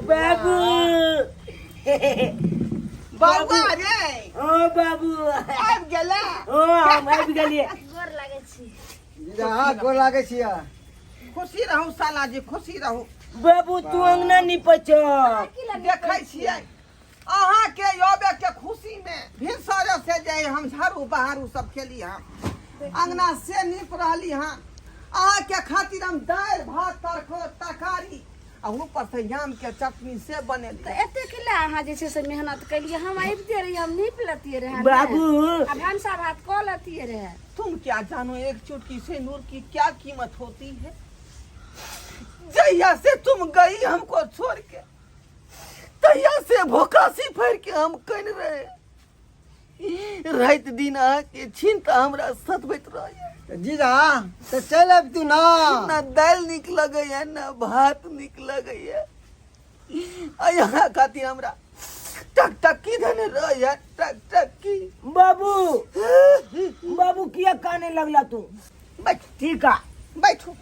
बाबू। बौआ रे। ओ बाबू। आबि गेला? ओ, हम आबि गेलियै। गोर लागै छी। जीजा, हाँ, गोर लागै छियै। खुशी रहू साला जी, खुशी रहू। बाबू, तू अंगना निपै छ? देखै छियै, अहाँके अबे के खुशी में भिनसरे से जे हम झाड़ू बहारू सब खेली हम, अंगना से नीप रहली हन। अहाँके खातिर हम दालि भात तरकारी आ ऊपर से आम के चटनी से बनेली। तऽ एते के लए अहाँ जे छै से मेहनत केलियै? हम आबिते रहियै, हम नीप लेतियै रहए ने। बाबू। आ भनसा भात कऽ लेतियै रहए। तुम क्या जानो एक चुटकी से नूर की क्या कीमत होती है। जहिया से तुम गई हमको छोड़ के, तहिया से भोकासी फेर के हम कन रहे। राति दिन अहाँके चिंता हमरा सतबैत रहैया। तऽ जीजा, तऽ चलि आबि तू ना। ना दालि नीक लगैया, ना भात नीक लगैया। आ यहाँ खातिर हमरा टकटकी धने रहैया, टकटकी। बाबू, बाबू, किया काने लगला तू? बैठ। ठीक है। बैठू।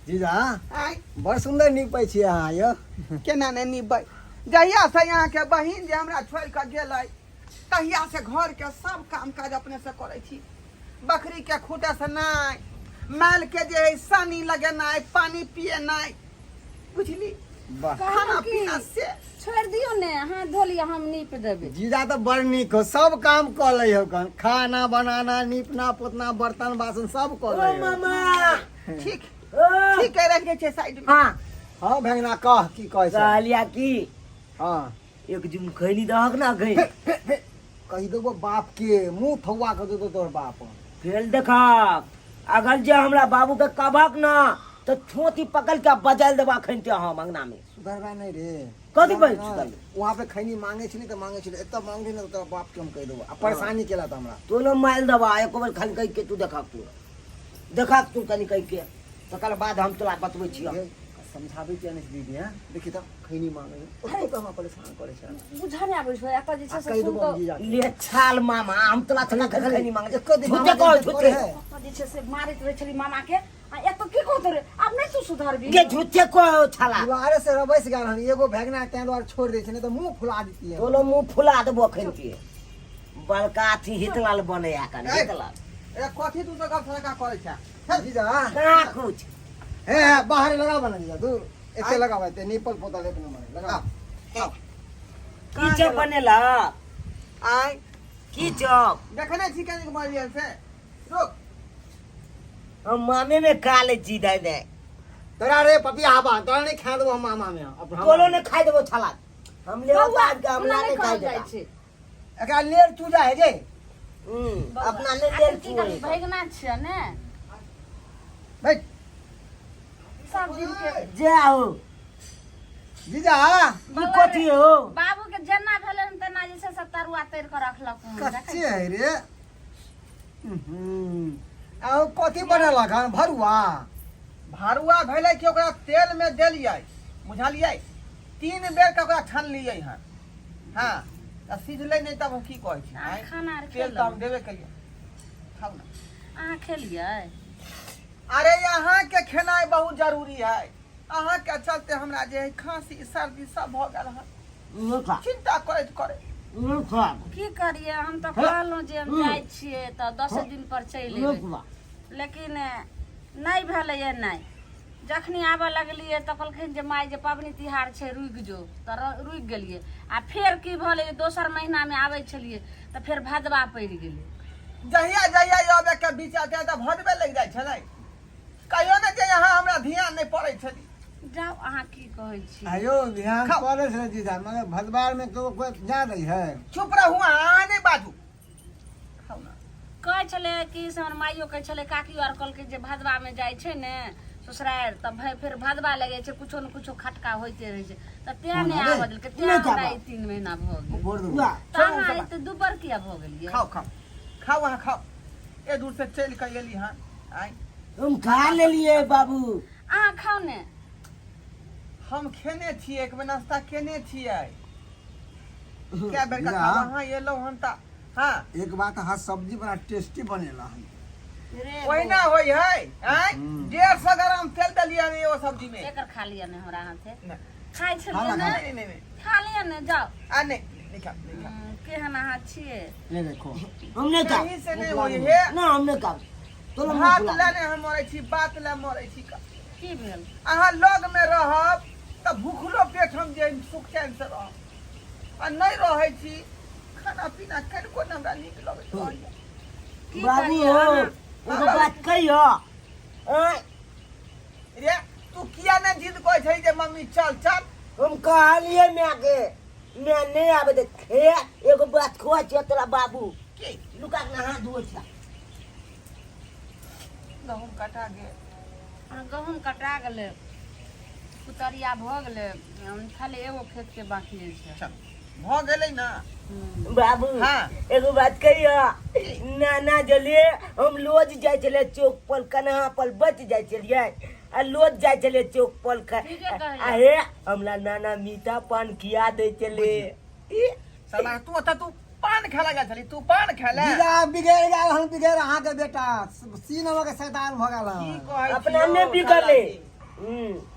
जीजा। आय। बड़ सुन्दर नीपै छियै अहाँ यौ। केना नहि निपबै? जहिया से अहाँके बहिन जे हमरा छोड़ि कऽ गेलै, तहिया से घर के सब काम काज अपने से करै छी। बकरी के खूटे से नहि, माल के जे है सानी लगेनाइ, पानी पिएनाइ, बुझली? वाह। खाना की? पीना से। छोड़ि दियौ ने, अहाँ धो लिअ, हम नीप देबै। जीजा तऽ बड़ नीक हो, सब काम कऽ लै हो कन, खाना बनाना, नीपना पोतना, बर्तन बासन सब कऽ ओ लै हो। मामा। ठीक। ओ। ठीक है, रख छै साइड में। हाँ। हाँ भेंगना, कह, की कहै छै? कहलिया की, हाँ। एक जुम खैनी दहक ना गई। कहि देबो बाप के, मुंह थौआ के देतो तोहर बाप। फेल देखा, अगर जे हमरा बाबू के कहबक ना तो थोती पकड़ के बजाल देबा अखन ते हम अंगना में। सुधरबा नहीं रे। कथी पर ना, सुधरबै? वहाँ पे खैनी मांगे छली तऽ मांगे छली, एतऽ मांगे ने तोरा बाप के हम कहि देबो आ परेशानी केला तऽ हमरा। तो न माइल देबा एको बेर खाली कहि के तू देखा, तू देखा, तू कनि कहि के तकर बाद हम तोरा बतबै छियौ। ये, समझाबै किया नहि दीदी? हैं, देखी तऽ खैनी मांगे छै, ओतऽ तऽ हमरा परेशान करै छै। बुझऽ नहि आबै छै एतऽ जे आ छै से कहि देबो सुनतौ। हम जीजा के। ले छाल मामा, हम तोरा छला खैनी मांगे एको दिन झूठे मामा कहो, के झूठे। करे है। ओतऽ जे छै से मारैत रहै छली मामा के, आ एतऽ की कहतौ रे? आब नहि तू सुधरबी? गे, झूठे कहो छाला। दुआरे से रबैस गेल हन, एगो भेगना तें दुआरे छोड़ि दै छै, नहि तऽ मुँह फुला दितियै। तोलो मुंह फुला देबो अखन ते। बड़का अथी हितलाल बने आ कन हितलाल। ए, कथी तू सब गप सड़का करै छै? चल। जीजा। कहाँ कुछ। हे हे, बाहर लगाबऽ ने जीजा, दूर एते लगाबऽ, एते नीपल पोतल एक नंबर लगा। आउ। की चप बनेला? आय? की चप? देखने छी कनिक मरियल से, रुक। हम मामे में खा ले छी दाइ दाइ। तोरा रे पपिया हवा, तोरा नहीं खा देबो हम मामा में अब हम। तोलो ने खाइ देबो छाला। हम ले बौआ, के हमरा ओना नहीं नहि खाइ कहल जाइ देबा। छै। एकरा लेर चूजा है जे। अपना ले आ लेल की कहली? चुए। भैगना छियै ने। बैठ। सब दिन के जाओ। जीजा। ई कथी हो? बाबू के जेना भेलै हन तेना जे छै से तरुआ तरि कऽ रखलक हन। देखै कच्चे है रे। आ ओ कथी बनेलक हन, भरुआ? भरुआ भेलै कि ओकरा तेल में देलियै, बुझलियै? 3 बेर के ओकरा छनलियै हन। हाँ, तऽ सिझलै नहि, तब हम की कहै छी? अहाँ आँय? खाना आर तेल तऽ खेलहुँ? हम देबे केलियै, खाउ ने। अहाँ खेलियै? अरे, अहाँके खेनाइ बहुत जरूरी है। अहाँके चलते हमरा जे है खांसी सर्दी सब भऽ गेल हन। नहीं खा। चिंता करैत करैत। नहीं खा। की करियै, हम तऽ कहलहुँ जे हम जाइ छियै तऽ 10 दिन पर चलि नहीं एबै, खा। लेकिन नहि भेलैए। नहि, जखनी आबऽ लगलियै तऽ कहलखिन जे माय जे पबनी तिहार छै, रुकि जो, तऽ रुकि गेलियै। आ फेर की भेलै जे दोसर महीनामे आबै छलियै तऽ फेर भदवा पड़ि गेलै। जहिया जहिया अबे के विचार तहिया तऽ भदबे लागि जाइ छलै। कहियो ने जे यहाँ हमरा ध्यान नहि पड़ै छलै। जाउ, अहाँ की कहै छी? आयो ध्यान खाउ। पड़ै छै जीजा, मगर भदवार में तो कोई जा रही है। चुप रहू अहाँ, नहि बाजू, खाउ ने। कहै छलै कि से हमर माइयो कहै छलै, काकियो आर कहलकै जे भदवामे जाइ छै ने ससुरारि तऽ भाय फेर भदवा लगै छै, कुछो ने कुछो खटका होइते रहै छै, तऽ तें नहि आबऽ देलकै। तें नहि हमरा आबऽ। ई 3 महीना भऽ गेल। भोर देबो। हुआ। तऽ अहाँ एते दुबर किया भऽ गेलियै? खाउ, खाउ, खाउ, अहाँ खाउ। ए दूर से चलि कऽ एली हन आइ। हम खा लेलिए बाबू। अहाँ खाउ ने। हम खेने छियै, एक बेर नाश्ता केने छियै। कए बेर का जीजा। खाउ? अहाँ एलहुँ हन तऽ हाँ। एक बात, अहाँ सब्जी बड़ा टेस्टी बनेला हन। रे। ओहिना होइ है? आँय? 150 ग्राम तेल देलियै हन एगो सब्जी में। एकर खा लिअ ने हमरा हाथे। नहि। खाइ छलियै ने? नहीं नहीं नहीं। खा लिअ ने, जाओ। आ नहीं नहीं खा, नहीं खा। केहन अहाँ छियै? ले देखो। हम नहीं खाब। कहीं से नहीं होई हे। ना, हम नहीं खाब। तोरा मुँह भात फुला। ले नहीं हम मरै छी, बात ले मरै छी। की भेल? अहाँ लग में रहब तऽ भूखलो पेट हम जे सुख चैन से रहब, आ नहीं रहै छी खाना पीना कनिको ने हमरा नीक लगैत रहैया। की बाबू करियै हो, अहाँ? एगो बात कहियो। आँय, रे तू किया ने जिद कहै छै जे मम्मी चल चल? हम कहलिए माय के, माय नहीं आबे दे। हे, एगो बात कहै छियो तोरा बाबू। की? लुका के हाथ धोइ छै। गहूम कटा गेल। अहाँ गहूम कटा गेलै, कुतरिया भऽ गेलै, खाली एगो खेत के बाकी छै। चल भऽ गेलै ना। बाबू। हाँ। एगो बात कहियो, नाना जलिए हम लोज जाइ छलियै चौक पर, कन्हा पर बच जाइ छलियै आ लोज जाइ छलियै चौक पर। ठीके कहलियै। आ हे, हमरा नाना मीठा पान खिया दै छलै। ई, साला तू ओतऽ तू पान खाय लगा छली, तू पान खाय जीजा बिगड़ गेल हन, बिगड़ अहाँके बेटा सीन के शैतान भऽ गेल की हन। कहै अपना छियौ, नहि बिगड़लै। साला जी।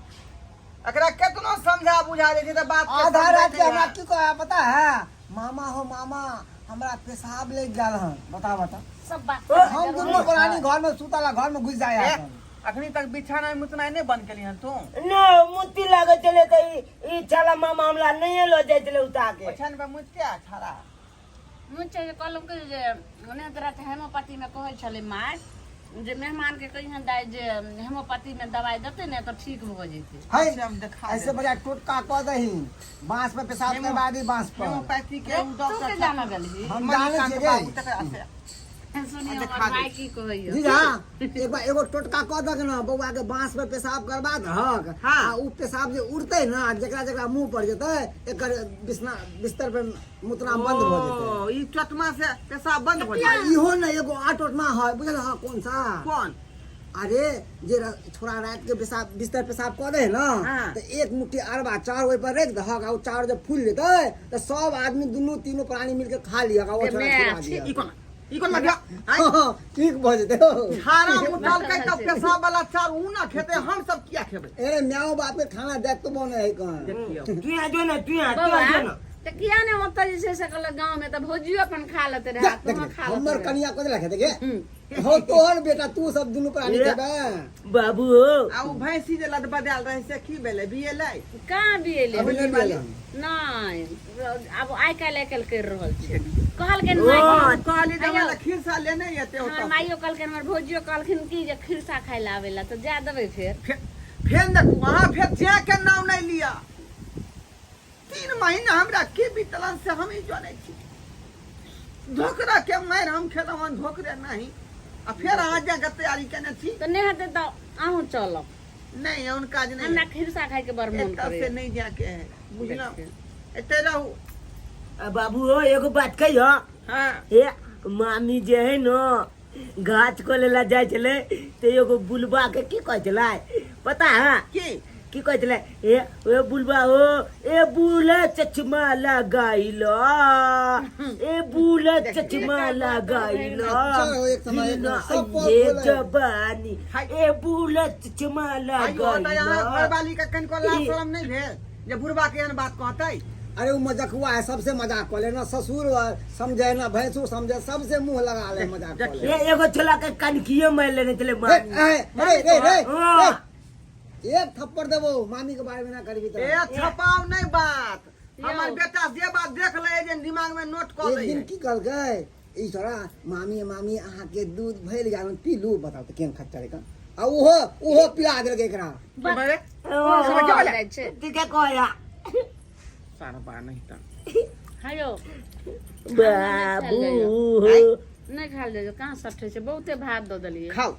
एकरा केतनो समझा बुझा दै छै तऽ बात के आधा समझै रात के नहि हमरा है। की कहे पता है? मामा हो मामा, हमरा पेशाब लग गेल हन। बता बता। सब बात हम दुनू प्राणी घर में सुतल, घर में घुस जाए। ए, अखनी तक बिछाना में मुतना नहीं बंद केली हन तू? नहि, मुत्ती लागै छलै तऽ ई छाला मामा हमरा नहिए लऽ जाइ छलै उठा के। ओछान पे मुझ के छाड़ा। मुझे जे कहलहुँ कि जे ओने तऽ राति हेमोपैथीमे कहै छलै माय जे मेहमानके कहिहन दाइ जे हेमोपैथीमे दवाइ देतै ने तऽ ठीक भऽ जेतै। है। से हम देखा ऐसे देबै। बढ़िया टोटका कऽ दही, बांस पर पेशाब करवा दी बांस पर। हेमोपैथी के उ तू डॉक्टर के जाना गेलही? हम जानै मणिकांत छियै बाबू गे। तकरा से। सुनियो, देखा हमर दै। माय की कहैया। जीजा, एक बार एगो टोटका कऽ दक ने, बौआ के बांस पर पेशाब करवा दहक। हाँ। आ उ पेशाब जे उड़तै ने, आ जेकरा जेकरा मुंह पर जेतै, एकर बिछना बिस्तर पर मुतना बंद भऽ जेतै। ओ, ई चटमा से पेशाब बंद भऽ आ जेतै। इहो ने एगो आ टोटमा है, बुझल है कौन सा? कोन? अरे जे छोरा रात के पेशाब बिस्तर पेशाब कऽ दे ने, हाँ। तऽ एक मुट्ठी अरबा चाउर ओहि पर राखि दहक, आ ओ चाउर जब फूल जेतै तऽ सब आदमी दुनू तीनू प्राणी मिलके खा लिअ आ ओ ए छोरा माय, खिला छी, दिअ। ई कोना ई कोन मधिया आँय? हँ, ठीक भऽ जेतै हौ। छाड़ा मुतलकै तऽ पेशाब वाला चाउर उ ना खेतै, हम सब किया खेबै? ए म्याओ बाप के खाना देख तो बने है कहाँ। देखियौ। तू यहाँ जो ने, तू यहाँ, तू बौआ यहाँ जो ने। तऽ किया ने ओतऽ जे छै से कहलक गाँवमे तऽ भौजियो अपन खा लेते जा, रहए, देख तोहूँ ले, खा लेते हमर रहए। कनिया कोजला खेतै गे? हो तोहर बेटा, तू सब दुनू प्राणी ए। खेबै। बाबू हो। आ उ भैंसी जे लदबदायल रहै से की भेलै, बिएलै? कहाँ बिएलै? अभी नहि भेल हन। नहि, आब आइ काल्हि आइ काल्हि करि रहल छै। कहलखिन ओ, माय कहली जे आइयो। हमरा खीरसा लेने एते हमर ओतऽ। माइयो कहलखिन, हमर भौजियो कहलखिन कि जे खीरसा खाय लए आबै लए तऽ जा देबै फेर। फेर देखू अहाँ, फेर जे के नाम नहि लिअ। 3 महीना हमरा की बीतलन से हम ही जानै छी। धोकरा के मारि हम खेलहुँ हन, धोकरे नहीं, आ फेर अहाँ जाके तैयारी केने छी। तऽ नहि हेतै तऽ अहूँ चलब। नहीं, ओहन काज नहीं। हमरा खीरसा खायके बड़ मोन एतऽ से करैया। नहीं जाके है, बुझलहुँ? एते रहू। आ बाबू हो, एगो बात कहियो। हाँ। हे, मामी जे है न, गाछ को लेला जाइ छलै तऽ एगो बुलबा के की कहै छलै पता है? की? की कहै छलै? ए ओ बुलबा हो, ए बुल चश्मा लगाइलो, ए बुल चश्मा लगाइलो। चलो, एक समय, एक समय, सब पर ये बोले। जवानी, ए बुल चश्मा आइयो तऽ यहाँ लगाइलो। घरवाली के कनिको लाज शरम नहीं भेल जे बुढ़बा के एहन बात कहतै? अरे वो मजकुआ है, सबसे मजाक कऽ ले ना, ससुर समझे ना भैंसुर समझे, सबसे मुंह लगा ले, मजाक कऽ ले। ए एगो छोला के कनकियो मारि लेने छलै ए, मामी। ए, अरे रे रे। हाँ। ए, एक थप्पड़ देबो, मामी के बारे में ना करबी ए तऽ। छपाव नहीं बात। यौ। हमर बेटा जे बात देख ले जे दिमाग में नोट कऽ एक लै दिन है। की कहलकै ई छोरा, मामी मामी, अहाँके दूध भरि गेल, पीलू? बताउ तऽ केहन खच्चर है। आ ओहो ओहो पिला देलकै एकरा। के बरे? ओ, के बोले? जाइ छै। ठीके कहया। सारबा नहीं तऽ। हेयौ। बाबू हो। नहि खायल जाइ छै, कहाँ सठै छै, बहुते भात दऽ देलियै। खाउ,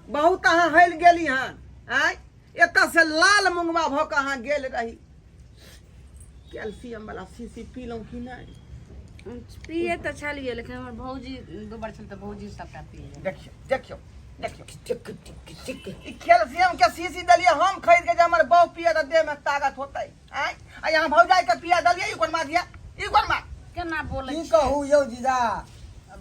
बहुत अहाँ हलि गेली हन। आँय, एतऽ से लाल मुंगवा भऽ कऽ अहाँ गेल रही। कैल्सियम वाला शीशी पीलहुँ कि नहि? पिए तऽ छलियै, लेकिन हमर भौजी दुबर छल तऽ भौजी सबटा पी गेल। देखियौ देखियौ देखियौ। टिक टिक टिक। ई कैल्सियम के शीशी देलियै हम खरीद के जे हमर बहू पिए तऽ देह में ताकत होतै। आँय, आ यहाँ भौजाई के पिया देलियै। ई कोन बात यऽ? ई कोन बात? केना बोलै की छै? कहू यौ जीजा,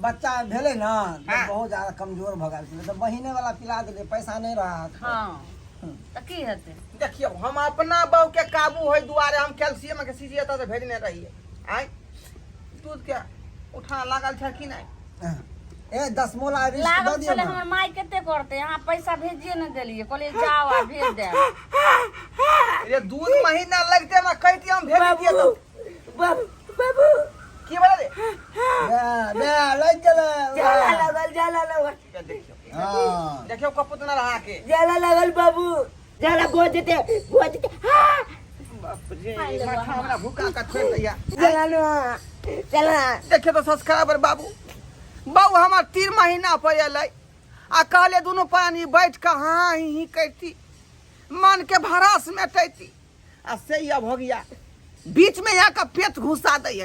बच्चा भेलै ने तऽ हाँ। बहुत ज्यादा कमजोर भऽ गेल छलै, तऽ बहिने वाला पिला देलियै, पैसा नहि रहा। हँ। तऽ की हेतै? देखियौ, हम अपना बहू के काबू होय दुआरे हम कैल्सियम के शीशी एतऽ से भेजने रहियै। आँय, दूध के उठा लागल छै कि नहि? ए दसमोला रिश्त दऽ लागल दियौ छलै। ने। हमर माय कते करतै? अहाँ पैसा भेजिए ने देलियै, कहलियै जाओ आ भेज देब। रे दूध महीना लगते हमरा कहितियै, हम भेज दियै। बाबू तऽ बाबू बाबू। की बोला रे? बे बे लागि गेलै। जाला लागल, जाला लागल। देखियौ। हँ। देखियौ कपूत ना रहा के। जाला लागल बाबू, जाला बोझ जेते, बोझ जेते। हाँ। बाप रे, माथा हमरा भूखा का छोड़ दैया। चला ना, चला। देखियौ तऽ सब्सक्राइबर बाबू, बाबू हमर 3 महीना पर एलै आ कहले दुनू प्राणी बैठ कऽ हाँ ही ही करती, मन के भड़ास मेटैती, आ से यह भऽ गया बीच में यहाँ का पेट घुसा दै है।